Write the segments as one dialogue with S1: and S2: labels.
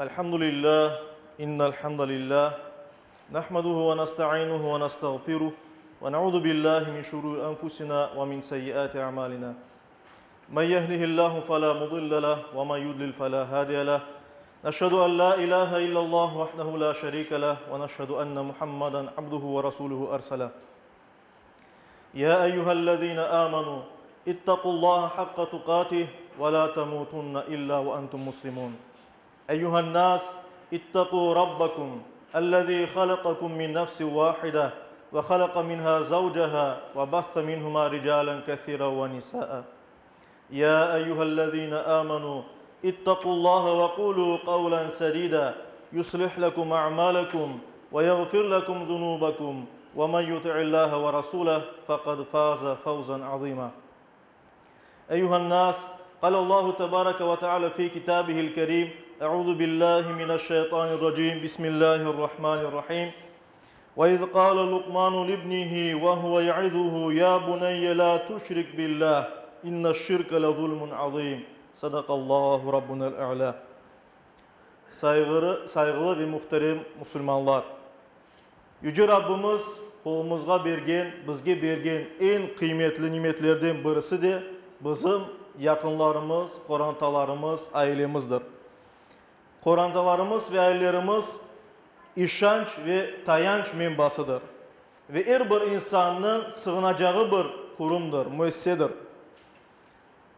S1: الحمد لله إن الحمد لله نحمده ونستعينه ونستغفره ونعوذ بالله من شرور أنفسنا ومن سيئات أعمالنا من يهده الله فلا مضل له ومن يضلل فلا هادي له نشهد أن لا إله إلا الله وحده لا شريك له ونشهد أن محمدا عبده ورسوله أرسله يا أيها الذين آمنوا اتقوا الله حق تقاته ولا تموتن إلا وأنتم مسلمون أيها الناس اتقوا ربكم الذي خلقكم من نفس واحدة وخلق منها زوجها وبث منهما رجالا كثيرا ونساء يا أيها الذين آمنوا اتقوا الله وقولوا قولا سديدا يصلح لكم أعمالكم ويغفر لكم ذنوبكم ومن يطع الله ورسوله فقد فاز فوزا عظيما أيها الناس قال الله تبارك وتعالى في كتابه الكريم أعوذ بالله من الشيطان الرجيم بسم الله الرحمن الرحيم وإذ قال لقمان لابنه وهو يعظه يا بني لا تشرك بالله إن الشرك لظلم عظيم صدق الله ربنا الأعلى Sayğırı, sayğılı ve muhterem musulmanlar! Yüce Rabbimiz qolumızğa bergen, bizge bergen eñ qıymetli nimetlerden birisi de bizim yaqınlarımız, qorantalarımız, ailemizdir. Qorantalarımız ve ailelerimiz işanç ve tayanç menbasıdır ve er bir insannıñ sığınacağı bir qurumdır, müessisedir.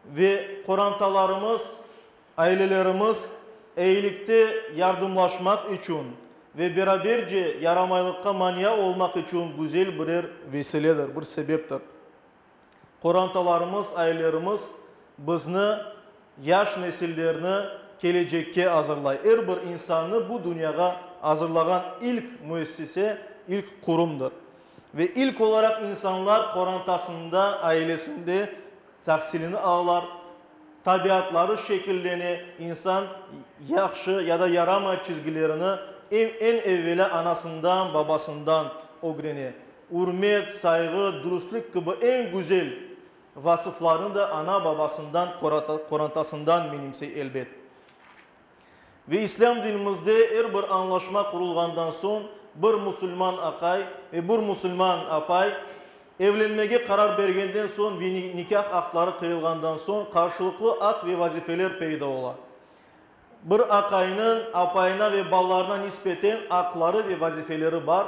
S1: Ve qorantalarımız, ailelerimiz eyilikte yardımlaşmaq içün ve beraberce yaramaylıqqa mania olmaq içün güzel birer vesiledir, bir sebeptir. Qorantalarımız, ailelerimiz bizni, yaş nesillerni kelecekke azırlay. Er bir insannı bu dünyağa azırlağan ilk müessise, ilk qurumdır. Ve ilk olaraq insanlar qorantasında, ailesinde tahsilini alalar, tabiatları şekillene, insan yahşı ya da yaramay çizgilerini eñ evelâ anasından, babasından ögrene. Ürmet, sayğı, dürüstlik kibi eñ güzel vasıflarnı da ana-babasından, qorantasından menimsey, elbet. Ve İslâm dinimizde er bir añlaşma qurulğandan soñ bir musulman aqay ve bir musulman apay evlenmege qarar bergenden soñ ve nikâh aqdları qıyılğandan soñ qarşılıqlı aq ve vazifeler peyda ola. Bir aqaynıñ apayına ve balalarına nisbeten aqları ve vazifeleri bar.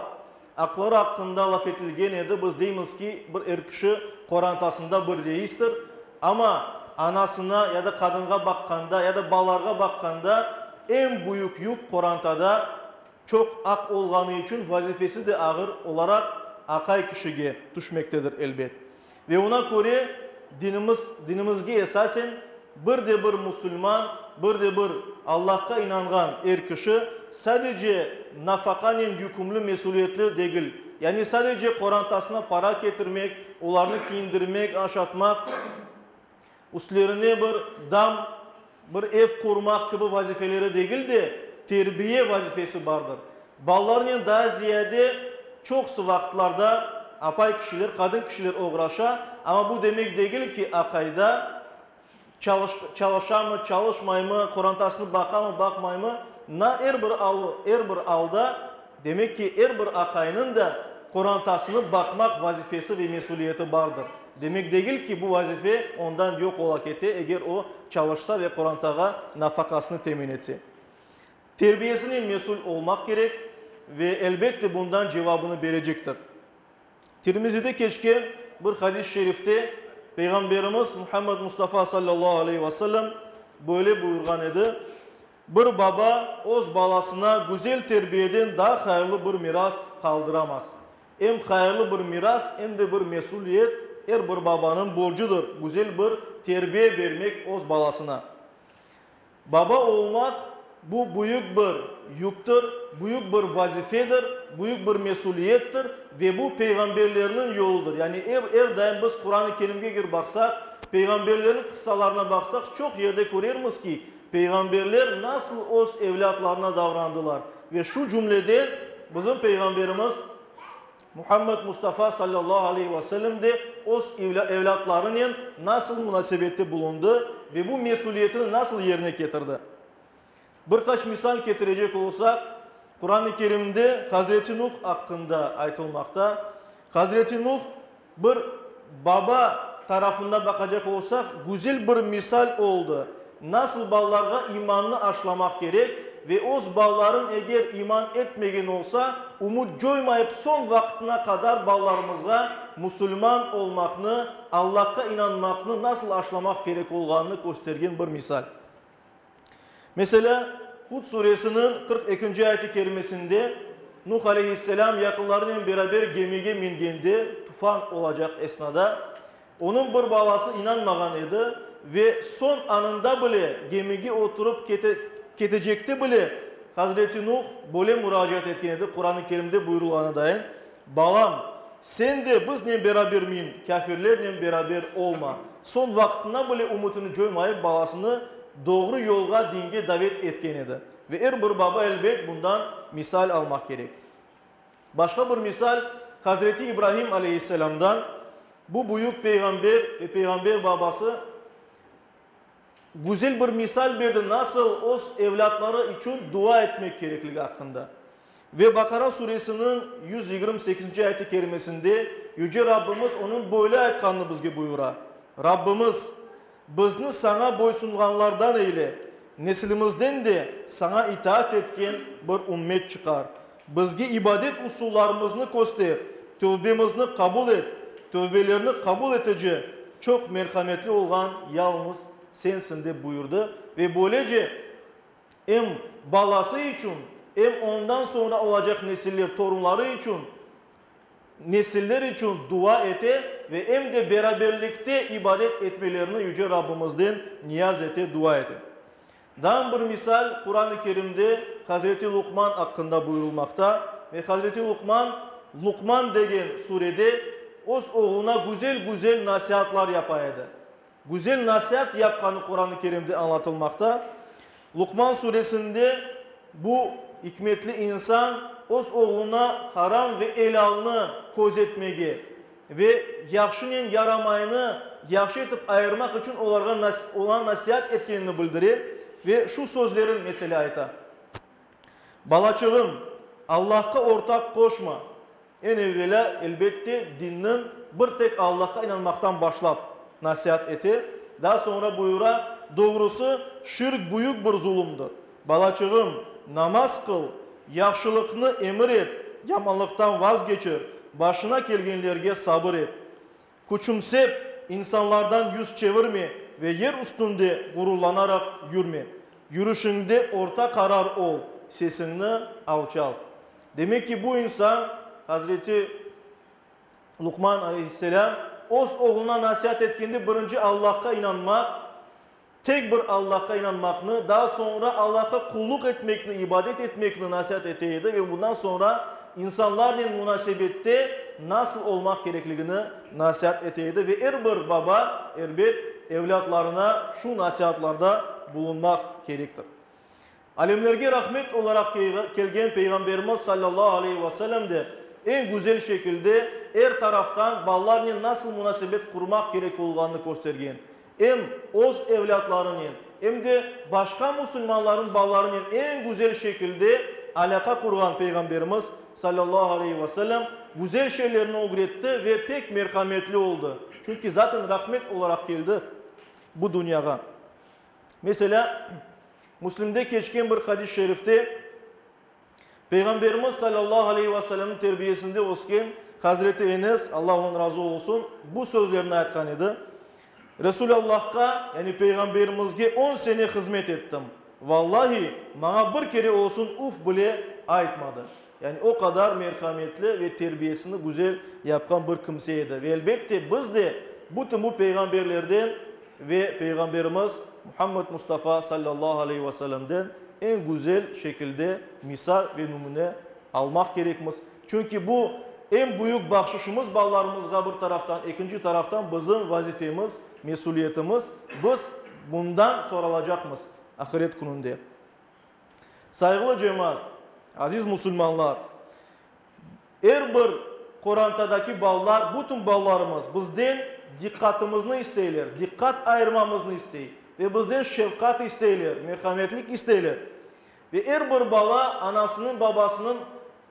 S1: Aqları aqqında laf etilgen edi, biz deymiz ki, bir er kişi qorantasında bir reistir, amma anasına ya da qadınğa baqqanda, ya da balalarğa baqqanda eñ büyük yük qorantada çoq aq olğanı içün vazifesi de ağır olaraq aqay kişige tüşmektedir, elbet. Ve oña köre dinimiz, dinimizge esasen bir de bir musulman, bir de bir Allahqa inanğan er kişi sadece nafaqanen yükümlü mesüliyetli degil, yani sadece qorantasına para ketirmek, olarnı kiyindirmek, aşatmaq, üstlerine bir dam, bir ev qurmaq kibi vazifeleri degil de, terbiye vazifesi bardır. Balalarnen daa ziyade çoqusı vaqıtlarda apay kişiler, qadın kişiler oğraşa, amma bu demek degil ki, aqayda çalışamı, çalışmaymı, qorantasını baqamı, baqmaymı, na er bir al, er bir alda, demek ki, er bir aqaynıñ da qorantasını baqmaq vazifesi ve mesüliyeti bardır. Demek degil ki, bu vazife ondan yoq ola kete, eger o çalışsa ve qorantağa nafaqasını temin etse. Terbiyesinen mesül olmaq kerek ve, elbette, bundan cevabını berecektir. Tirmizide keçken bir hadis-i şerifte Peyğamberimiz Muhammed Mustafa sallallahu aleyhi ve sellem böyle buyurğan edi, Bir baba öz balasına güzel terbiyeden daa hayırlı bir miras qaldıramaz. Em hayırlı bir miras, em de bir mesüliyet er bir babanıñ borcudır, güzel bir terbiye bermek öz balasına. Baba olmaq, bu büyük bir yüktir, büyük bir vazifedir, büyük bir mesüliyettir ve bu peyğamberlerniñ yoludır. Yani er, er daim biz Quran-ı Kerimge eger baqsaq, peyğamberlerniñ qıssalarına baqsaq, çoq yerde körermiz ki, peyğamberler nasıl öz evlâtlarına davrandılar. Ve şu cümleden bizim peyğamberimiz Muhammed Mustafa sallallahu aleyhi ve sellem de öz evlâtlarınen nasıl munasebette bulundı ve bu mesüliyetini nasıl yerine ketirdi? Bir qaç misal ketirecek olsaq, Quran-ı Kerimde Hazreti Nuh aqqında aytılmaqta. Hazreti Nuh bir baba tarafından baqacaq olsaq, güzel bir misal oldı, nasıl balalarğa imannı aşlamaq kerek ve öz balaların eger iman etmegen olsa, ümüt coymayıp soñ vaqtına qadar balalarımızğa musulman olmaqnı, Allahqa inanmaqnı nasıl aşlamaq kerek olğanını köstergen bir misal. Meselâ, Hud suresiniñ 42-nci ayet-i kerimesinde Nuh aleyhisselâm yaqınlarınen beraber gemige mingende, tufan olacaq esnada, onıñ bir balası inanmağan edi ve soñ anında bile gemige oturıp ketecekte bile Hazreti Nuh böyle muracaat etken edi, Quran-ı Kerimde buyurılğanı dayın, Balam, sen de biznen beraber min, kâfirlernen beraber olma. Soñ vaqtına bile ümütini coymayıp balasını doğru yolğa, dinge davet etken edi. Ve er bir baba elbet bundan misal almaq kerek. Başqa bir misal Hazreti İbrahim aleyhisselâmdan. Bu büyük peyğamber ve peyğamber babası güzel bir misal berdi nasıl öz evlâtları içün dua etmek kerekligi aqqında. Ve Baqara suresiniñ 128-nci ayet-i kerimesinde Yüce Rabbimiz onıñ böyle aytqanını bizge buyura, Rabbimiz, bizni Saña boysunğanlardan eyle, nesilimizden de Saña itaat etken bir ümmet çıqar. Bizge ibadet usullarımıznı köster, tövbemizni qabul et, tövbelerni qabul etici, çoq merhametli olğan yalıñız Sensiñ, dep buyurdı ve böylece em balası içün, em ondan soñra olacaq nesiller, torunları içün, nesiller içün dua ete ve em de beraberlikte ibadet etmelerini Yüce Rabbimizden niyaz ete, dua ete. Daa bir misal Quran-ı Kerimde Hazreti Luqman aqqında buyurılmaqta ve Hazreti Luqman Luqman degen surede öz oğluna güzel-güzel nasiatlar yapa edi. Güzel nasiat yapqanı Quran-ı Kerimde añlatılmaqta. Luqman suresinde bu ikmetli insan öz oğluna haram ve elâlnı közetmege ve yahşınen yaramaynı yahşı etip ayırmaq içün olarğa oña nasiat etkenini bildire ve şu sözlerin meselâ ayta, Balaçığım, Allahqa ortaq qoşma. Eñ evelâ, elbette, dinniñ bir tek Allahqa inanmaqtan başlap nasiat ete, daa soñra buyura, Doğrusı, şirk büyük bir zulumdır. Balaçığım, namaz qıl, yahşılıqnı emir et, yamanlıqtan vazgeçir, başına kelgenlerge sabır et. Küçümsep, insanlardan yüz çevirme ve yer üstünde ğururlanaraq yürme. Yürüşiñde orta qarar ol, sesiñni alçalt. Demek ki, bu insan, Hazreti Luqman aleyhisselâm, öz oğluna nasiat etkende birinci Allahqa inanmaq, Tek bir Allahqa inanmaqnı, daa soñra Allahqa qulluq etmekni, ibadet etmekni nasiat ete edi ve bundan soñra insanlarnen munasebette nasıl olmaq kerekligini nasiat ete edi ve er bir baba, erbet, evlâtlarına şu nasiatlarda bulunmaq kerektir. Alemlerge rahmet olaraq kelgen Peyğamberimiz sallallahu aleyhi ve sellem de eñ güzel şekilde er taraftan balalarnen nasıl munasebet qurmaq kerek olğanını köstergen. Em öz evlâtlarınen, em de başqa musulmanlarnıñ balalarınen eñ güzel şekilde alâqa qurğan Peyğamberimiz sallallahu aleyhi ve sellem güzel şeylerni ögretti ve pek merhametli oldı. Çünki zaten rahmet olaraq keldi bu dünyağa. Meselâ, Müslimde keçken bir hadis-i şerifte Peyğamberimiz salâllahu aleyhi ve sellemniñ terbiyesinde ösken Hazreti Enes, Allah ondan razı olsun, bu sözlerni aytqan edi, Resülâllahqa, yani Peyğamberimizge on sene hızmet ettim. Vallahi, maña bir kere olsun uf bile aytmadı. Yani o qadar merhametli ve terbiyesini güzel yapqan bir kimse edi. Ve elbette biz de bütün bu peyğamberlerden ve Peyğamberimiz Muhammed Mustafa sallallahu aleyhi ve sellemden eñ güzel şekilde misal ve nümüne almaq kerekmiz. Çünki bu eñ büyük bahşışımız balalarımızğa bir taraftan, ekinci taraftan bizim vazifemiz, mesüliyetimiz, biz bundan soralacaqmız ahiret kününde. Sayğılı cemaat, aziz musulmanlar, er bir qorantadaki balalar, bütün balalarımız bizden diqqatımıznı isteyler, diqqat ayırmamıznı istey ve bizden şefqat isteyler, merhametlik isteyler. Ve er bir bala anasınıñ, babasınıñ,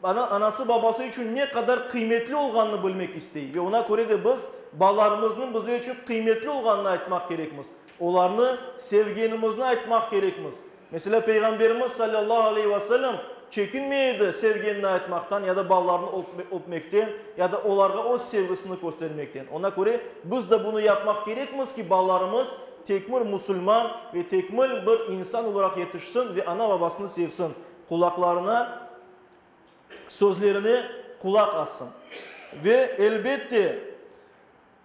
S1: anası, babası içün ne qadar qıymetli olğanını bilmek istey. Ve oña köre de biz balalarımıznıñ bizler içün qıymetli olğanını aytmaq kerekmiz. Olarnı sevgenimizni aytmaq kerekmiz. Meselâ, Peyğamberimiz, salâllahu aleyhi ve sellem, çekinmey edi sevgenini aytmaqtan ya da balalarını öpmekten, ya da olarğa öz sevgisini köstermekten. Oña köre biz de bunı yapmaq kerekmiz ki, balalarımız tekmil musulman ve tekmil bir insan olaraq yetişsin ve ana-babasını sevsin, qulaqlarına, sözlerine qulaq assın. Ve, elbette,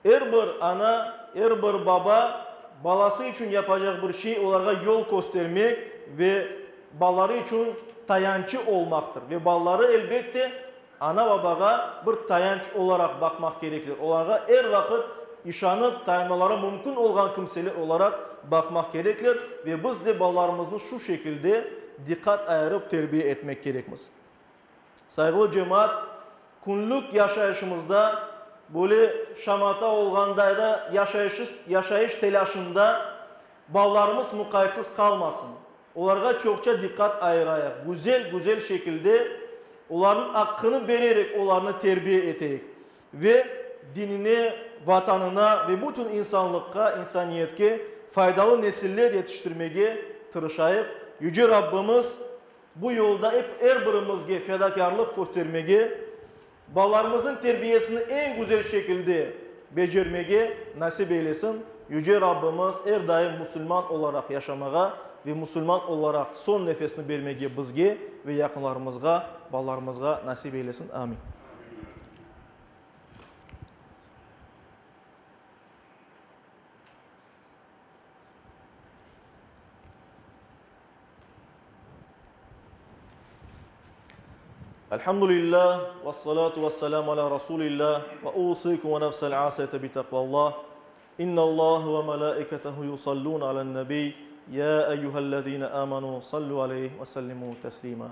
S1: Er bir ana, er bir baba balası içün yapacaq bir şey, olarğa yol köstermek ve balaları içün tayançı olmaqtır. Ve balaları, elbette, ana-babağa bir tayanç olaraq baqmaq kerekler. Olarğa er vaqıt işanıp tayanmaları mümkün olğan kimseler olaraq baqmaq kerekler. Ve biz de balalarımıznı şu şekilde diqqat ayırıp terbiye etmek kerekmiz. Sayğılı cemaat, künlük yaşayışımızda böyle şamata olğanda ya da yaşayış telâşında balalarımız muqaytsız qalmasın. Olarğa çoqça diqqat ayırayıq, güzel-güzel şekilde olarnıñ aqqını bererek olarnı terbiye eteyik ve dinine, Vatanına ve bütün insanlıqqa, insaniyetke faydalı nesiller yetiştirmege tırışayıq. Yüce Rabbimiz Bu yolda ep er birimizge fedakârlıq köstermege, balalarımıznıñ terbiyesini eñ güzel şekilde becermege nasip eylesin. Yüce Rabbimiz er daim musulman olaraq yaşamağa ve musulman olaraq soñ nefesni bermege bizge ve yaqınlarımızğa, balalarımızğa nasip eylesin. Amin. Elhamdülillah, vessalatu vesselamu ala Rasulillah, ve usikum ve nefsel asiyete bi taqvallah. İnnallah ve melaiketehu yusallun alen nebi, ya eyyühellezine amenu sallu aleyhi ve sellimu teslima.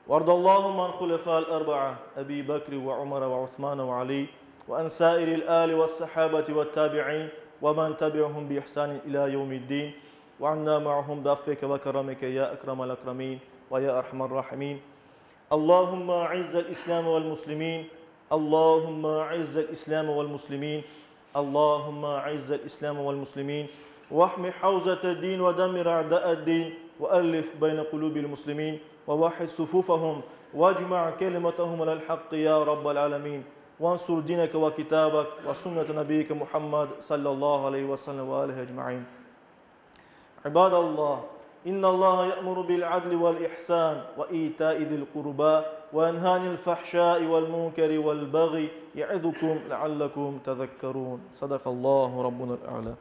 S1: Vardallahu an hulefâ'l erba'a, Ebi Bekri ve Umara ve Uthmane ve Ali, ve an sâiril âli ve's-sahâbeti ve't-tâbi'în, ve men tebi'ahum bi ihsânin ilâ yevmi'd-dîn, ve annâ ma'ahum bi'affike ve keramike yâ ekremel ekremîn ve yâ erhamer râhimîn. Allahümme a'izzel İslâme ve'l-muslimîn, Allahümme a'izzel İslâme ve'l-muslimîn, Allahümme a'izzel İslâme ve'l-muslimîn, ve'hmi havzete-d-dîn ve demmir a'dâ'ed-dîn, ve'ellif beyne kulûbil-muslimîn, ve vahhid sufûfehum, vecma' kelimetehum alel-haqqi yâ Rabbel âlemîn, vensur dîneke ve kitâbek ve sünnete nebiyyike Muhammed sallallahu aleyhi ve sellem ve âlihi ecmaîn. İbadallah, İnnallaha ye'muru bil-adli vel-ihsan ve itâi zil-qurba ve yenhâ anil-fahşâi vel-munkeri vel-bagyi ye'izukum leallekum tezekkerûn. Sadakallahu Rabbunel a'lâ.